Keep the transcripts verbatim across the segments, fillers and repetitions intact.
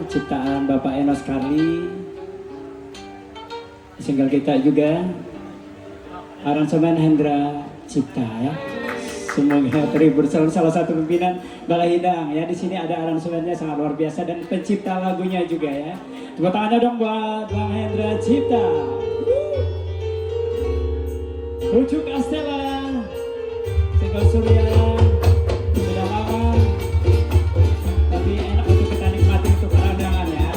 Ciptaan Bapak Enos Carli. Single kita juga. Aransemen Hendra Cipta, ya. Semoga terhibur selalu, salah satu pimpinan Bala Hidang, ya. Di sini ada aransemennya, sangat luar biasa, dan pencipta lagunya juga, ya. Tepuk tangannya dong buat Bang Hendra Cipta. Pucuk Astela, Single Surya, sudah lama, tapi enak untuk kita nikmati untuk para undangan, ya.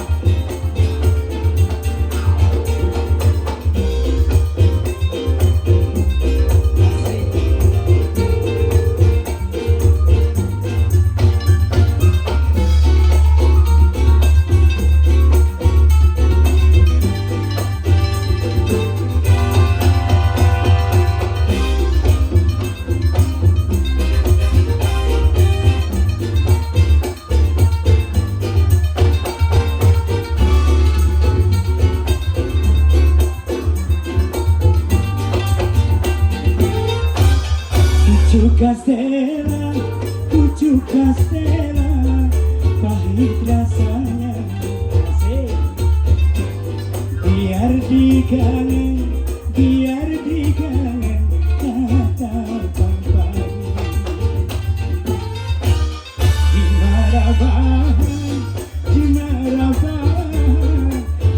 Pucuk Astela, pucuk Astela, pahit rasanya. Asik. Biar dikangen, biar dikangen, tatap pampang. Dimarabahan, dimarabahan,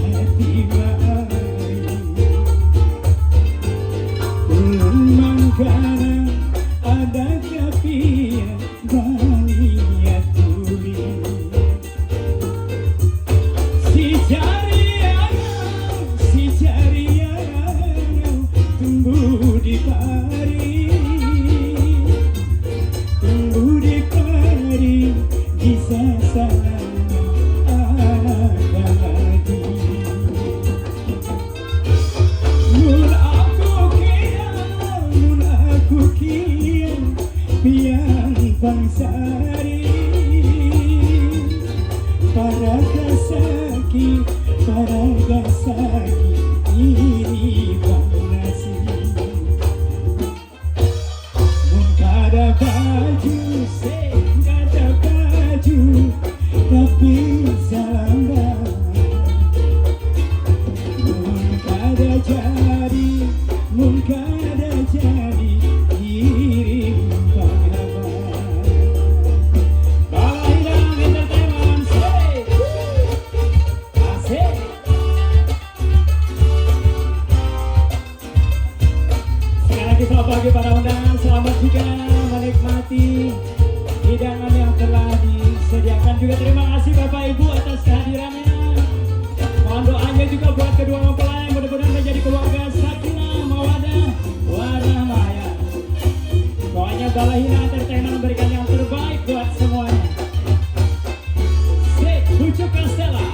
hati maai. Ulun mangkana ada kapian baniat tuli. Si jari anau, si jari anau, tumbuh di pari, tumbuh di pari, di sasaran anak gadis. Mun aku kian, mun aku kian, pian pangsari. Paraga sakit, paraga sakit, ini pang nasib. Mun kada baju, sing kada baju, tapi salambang. Mun kada jadi, mun kada jadi, kirim pangabang. Bala Hidang Entertainment, sik. Asik. Sekali lagi selamat pagi para undangan, selamat juga menikmati hidangan yang telah disediakan. Juga terima kasih Bapak Ibu atas kehadirannya. Mohon doanya juga buat kedua mempelai, mudah-mudahan menjadi keluarga sakinah, mawadah, warahmah, ya. Pokoknya Bala Hidang Entertainment memberikan yang terbaik buat semuanya. Sik, Pucuk Astela.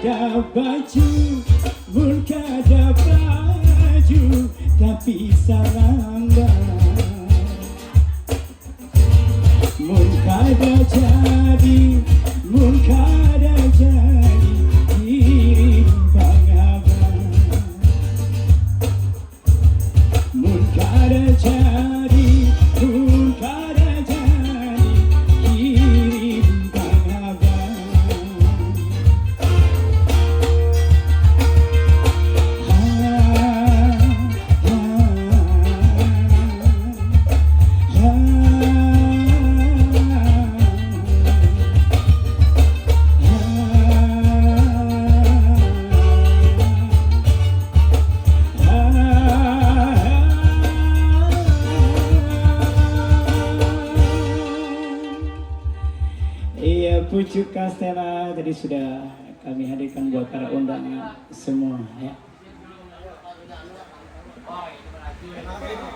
Baju, mun kada baju, tapi sarangga. Mun kada jadi, mun kada jadi, kirim pangabang. Mun kada jadi, mun kada jadi, kirim pangabang. Ha, ha, ha, ha. Iya, pucuk Castella tadi sudah kami hadirkan buat para undangan semua, ya.